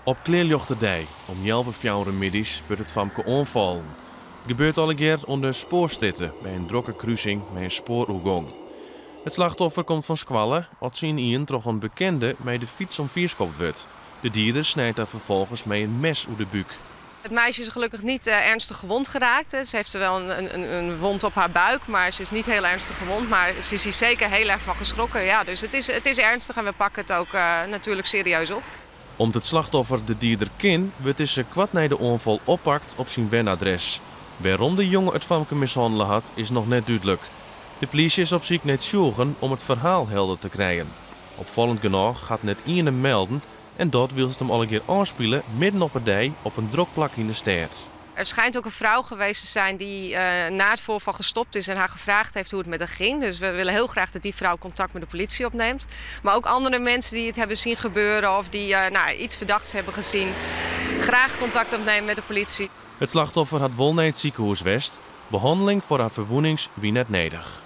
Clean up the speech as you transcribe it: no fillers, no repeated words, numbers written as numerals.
Op klearljochte dei, om healwei fjouweren middeis, wurdt it famke oanfallen. It gebeurt allegear oan de Spoarstrjitte by in drokke krusing mei in spoaroergong. It slachtoffer komt fan skoalle as se ynienen troch in bekende mei de fyts omfierskopt wurdt. De dieder snijt har ferfolgens mei in mes oer de búk. Het meisje is gelukkig niet ernstig gewond geraakt. Ze heeft wel een wond op haar buik, maar ze is niet heel ernstig gewond. Maar ze is hier zeker heel erg van geschrokken. Ja, dus het is ernstig en we pakken het ook natuurlijk serieus op. Om't it slachtoffer de dieder ken, wurdt dizze koart nei de oanfal oppakt op syn wenadres. Wêrom't de jonge it famke mishannele hat, is noch net dúdlik. De polysje is op syk nei tsjûgen om it ferhaal helder te krijen. Opfallend genôch hat net ien him melden en dat wylst it him allegear ôfspile midden op 'e dei op in drok plak yn de stêd. Er schijnt ook een vrouw geweest te zijn die na het voorval gestopt is en haar gevraagd heeft hoe het met haar ging. Dus we willen heel graag dat die vrouw contact met de politie opneemt. Maar ook andere mensen die het hebben zien gebeuren of die nou, iets verdachts hebben gezien, graag contact opnemen met de politie. It slachtoffer hat wol nei it sikehûs west. Behanneling foar har ferwûnings wie net nedich.